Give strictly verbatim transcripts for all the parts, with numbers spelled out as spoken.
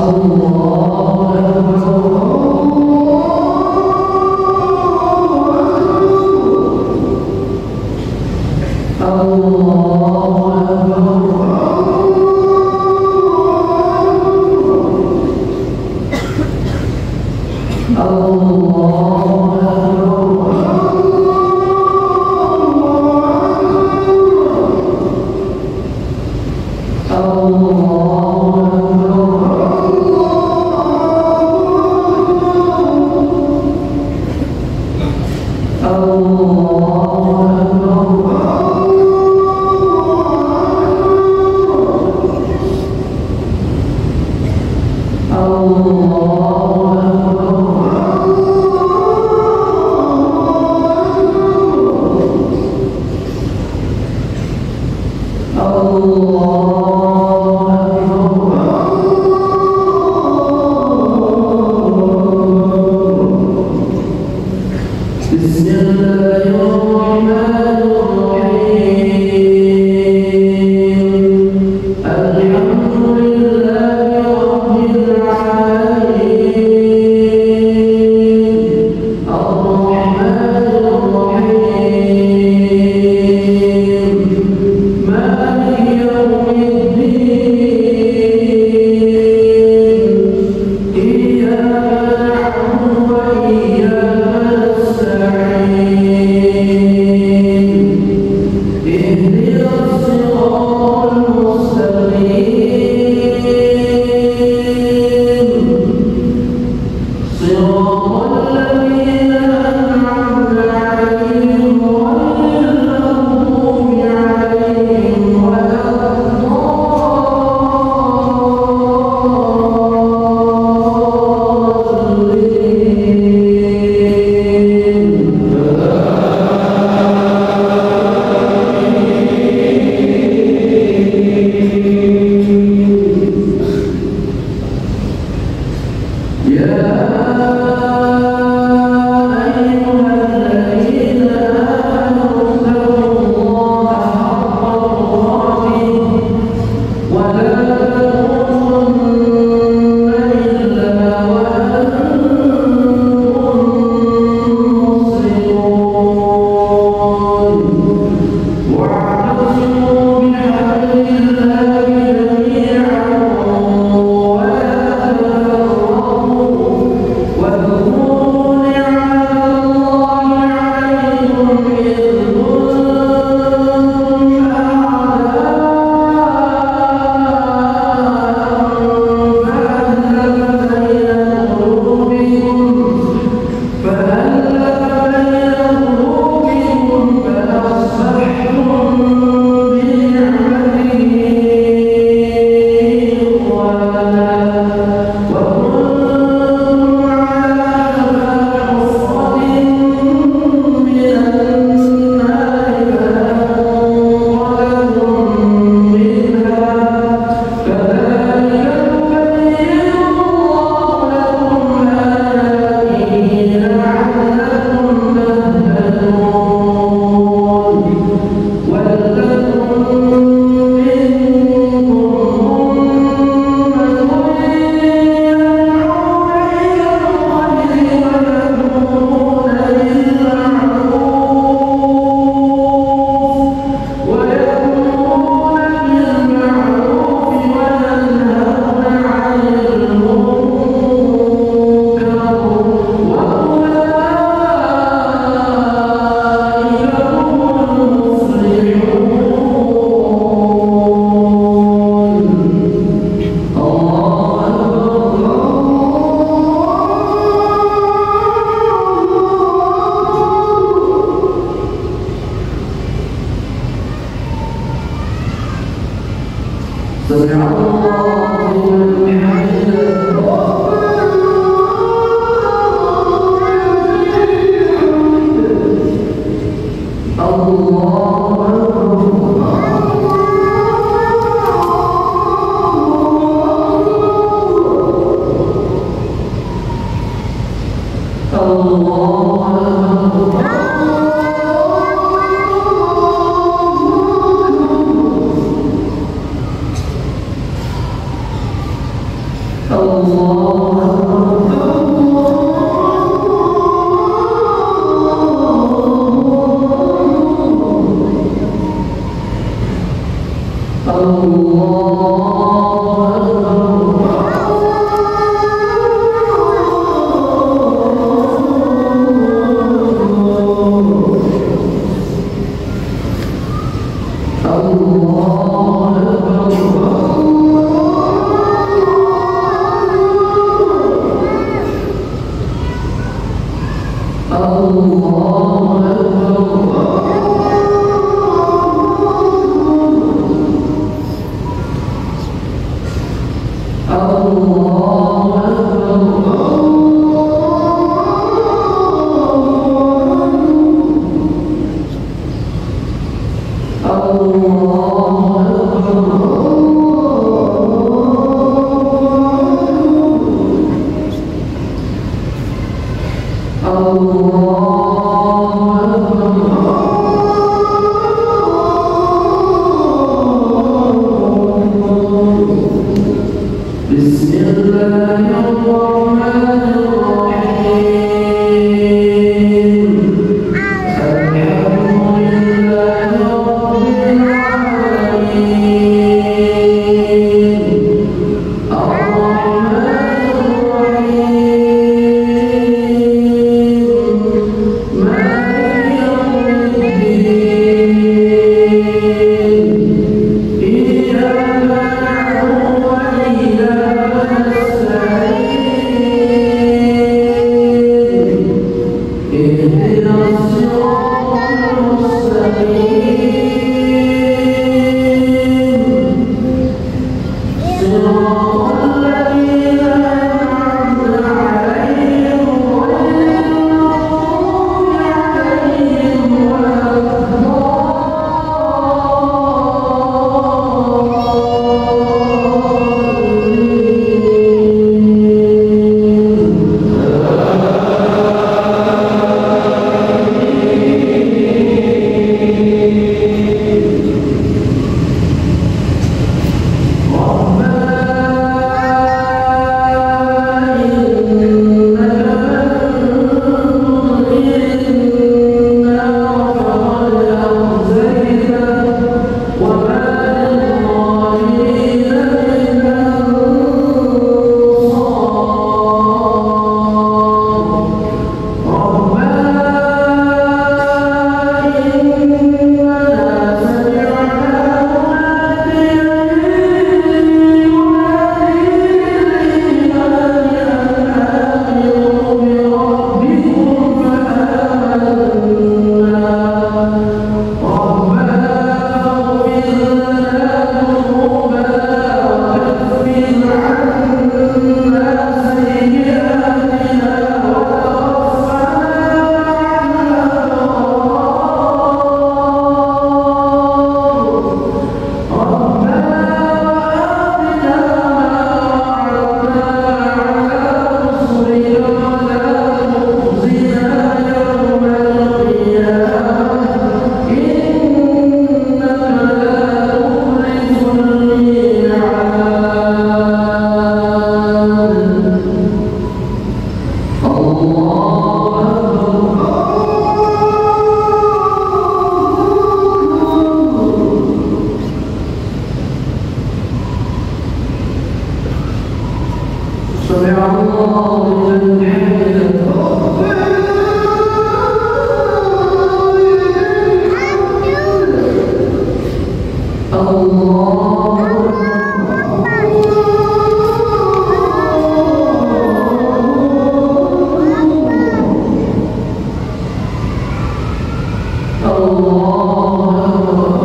الله أكبر. الله أكبر. الله أكبر. الله أكبر. بسم الله الرحمن الرحيم. الحمد لله رب العالمين. الرحمن الرحيم. مالك يوم الدين. إياك نعبد وإياك نستعين. اهدنا الصراط المستقيم. صراط الذين أنعمت عليهم غير المغضوب عليهم ولا الضالين. يا أيها الذين آمنوا اتقوا الله حق تقاته ولا تموتن إلا وأنتم مسلمون. واعتصموا بحبل الله جميعا ولا تفرقوا. واذكروا نعمة الله عليكم إذ كنتم أعداء فألف بين قلوبكم فألف بين قلوبكم فأصبحتم بنعمته إخوانا وكنتم على شفا حفرة من النار فأنقذكم منها كذلك يبين الله لكم آياته لعلكم تهتدون. ولتكن منكم أمة يدعون إلى الخير ويأمرون بالمعروف ويأمرون بالمعروف وينهون عن المنكر وأولئك هم المفلحون. الله أكبر. سمع الله لمن حمده. الله أكبر. الله أكبر. بسم الله الرحمن الرحيم. الحمد لله رب العالمين. الرحمن الرحيم. مالك يوم الدين. إياك نعبد وإياك نستعين. اهدنا الصراط المستقيم. صراط الذين أنعمت عليهم غير المغضوب عليهم ولا الضالين. سمع الله لمن حمده. الله أكبر. الله أكبر.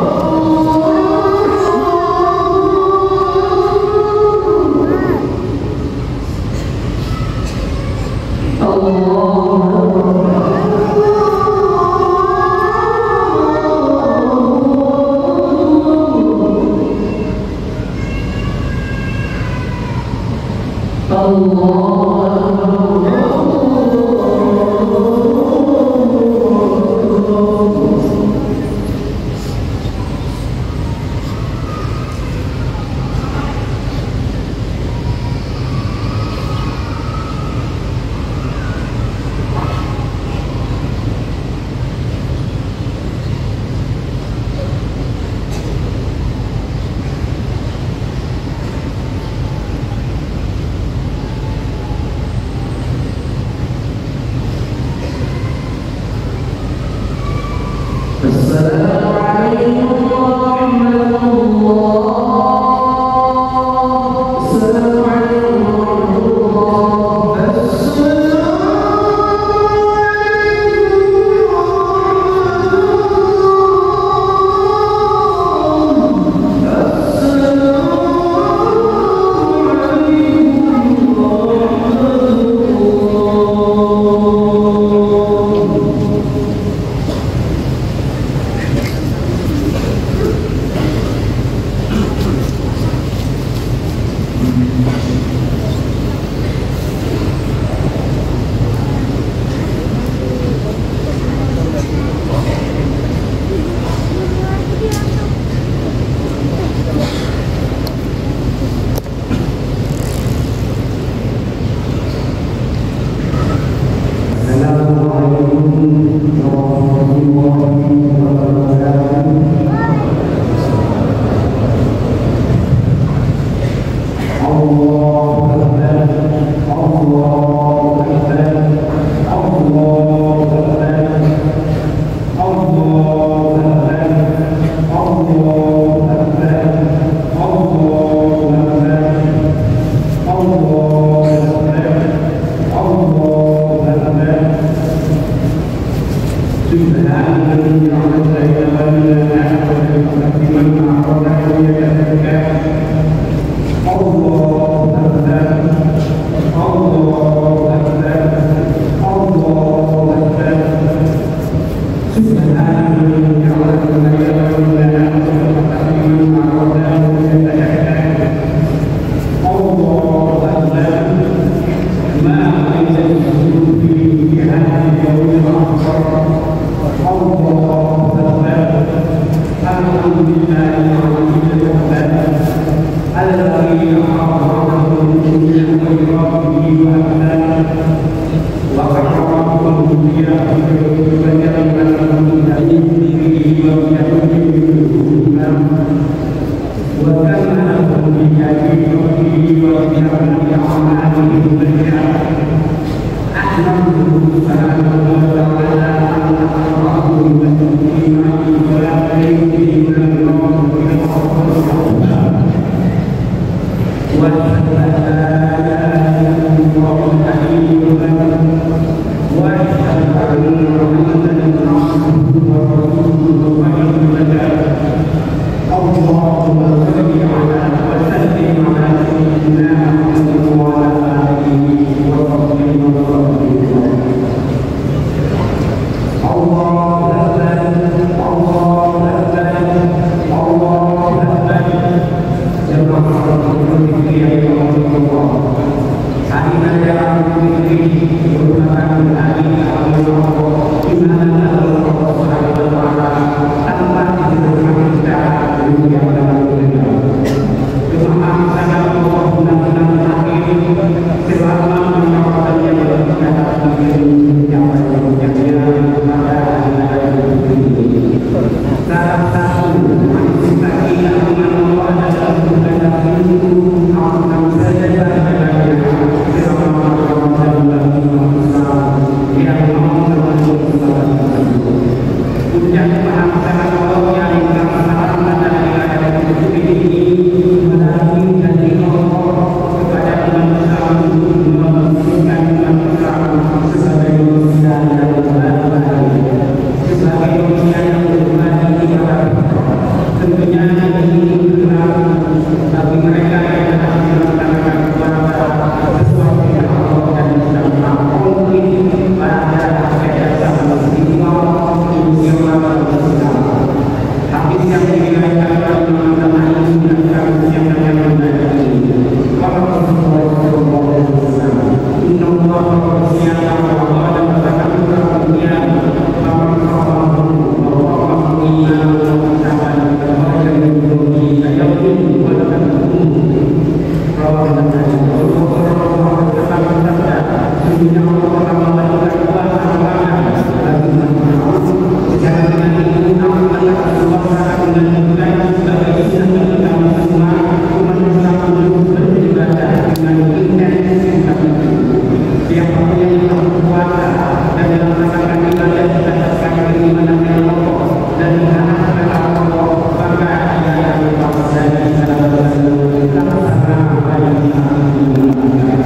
الله أكبر. الله أكبر. وأشهد أن لا إله إلا الله وحده لا شريك له، وأشهد أن محمدا عبده ورسوله، فإن نجا. اللهم صل على وسلم على سيدنا محمد وعلى آله وصحبه وسلم. الله أكبر، الله أكبر، الله أكبر. Jamaah salat Idul Fitri yang dirahmati Allah. Hari Raya Idul Fitri merupakan hari agama Allah, di mana agama Allah Subhanahu wa Ta'ala tanpa diperhatikan dunia dan dunia. Jemaah salat Allah, mudah-mudahan hadir selama lima waktu yang berbahagia dalam hidup yang baik pada hari Raya Idul Fitri. Salah satu antisipasi agama Allah adalah bukan pintu akan saja berbahagia selama Ramadan bagi umat Islam yang mau menuntut ibadah tersebut. Puncak pemahaman Allah yang dilaksanakan pada ibadah tersebut ini melalui janji Allah kepada umat Islam untuk membersihkan umat Islam sebagai manusia yang berbahagia, sebagai manusia yang berbahagia pada fitrah. Tentunya ini berlaku bagi mereka yang telah melaksanakan puasa sesuai dengan Allah dan Islam. Mungkin pada aspek dasar spiritual, kemudian Islam. Hadis yang diriwayatkan oleh Imam An-Nasa'i dan Imam Al-Baihaqi. Qala Rasulullah sallallahu alaihi wasallam, "Inna Allah qad siyama Ramadan wa tahammala qiyam, faman qamahu wa qamahu imanan wa ihtisaban, kharaja min dhunubihim ka yaumin waladathu ummuhu." Rawahu An-Nasa'i. Rasulullah sallallahu alaihi wasallam bersabda, "Sesungguhnya Allah telah mewajibkan puasa Ramadan bagi umat Islam. Secara dengan itu, aku akan berpuasa dengan bukan sebagai insan bagi kamu semua, umat Islam, untuk beribadah dengan intens seperti itu." Siapa pun yang telah berpuasa dan melaksanakan ibadah berdasarkan keimanan yang kokoh dan berharap kepada Allah, maka ia akan lepas dari segala dosa, laksana apa yang telah dilakukan.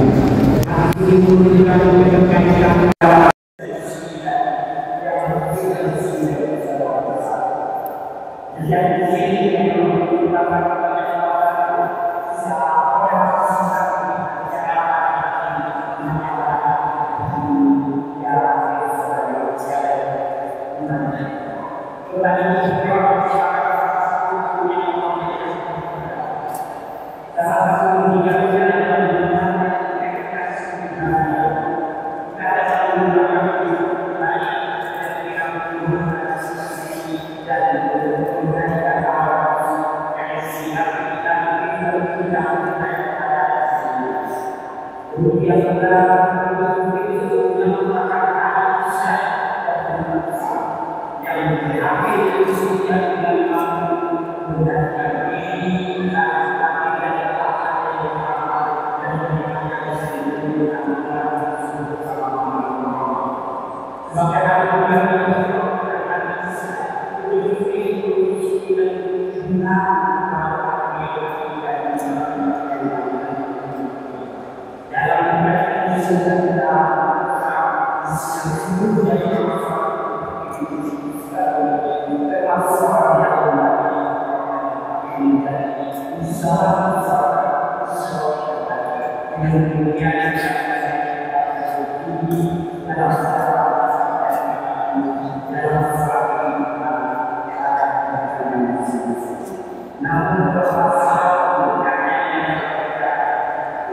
Namun,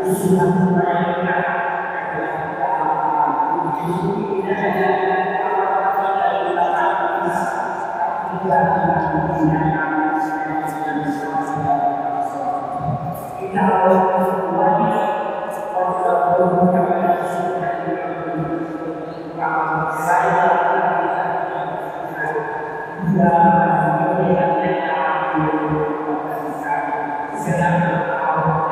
usulan mereka adalah dalam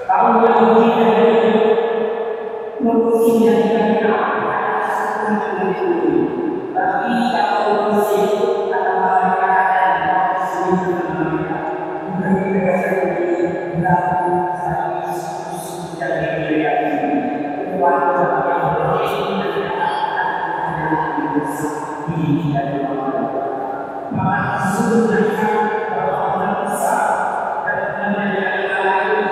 Kaum Yahudi dan Muslim yang dikatakan, tapi kaum Muslim kata mereka dan kaum Muslim kata mereka, bukan mereka sendiri, berarti saya yang dikatakan, uang yang berarti adalah anak yang besar di dalam Maka sesungguhnya bahwa orang besar dan menjadi lain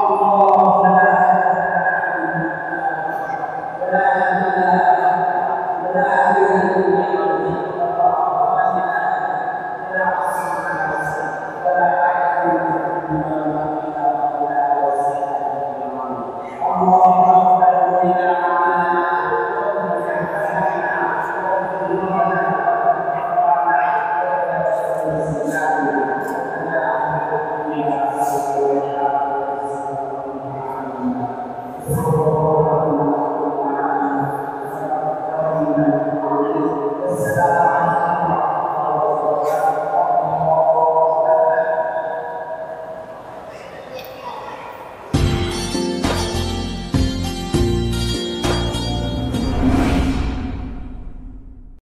Allah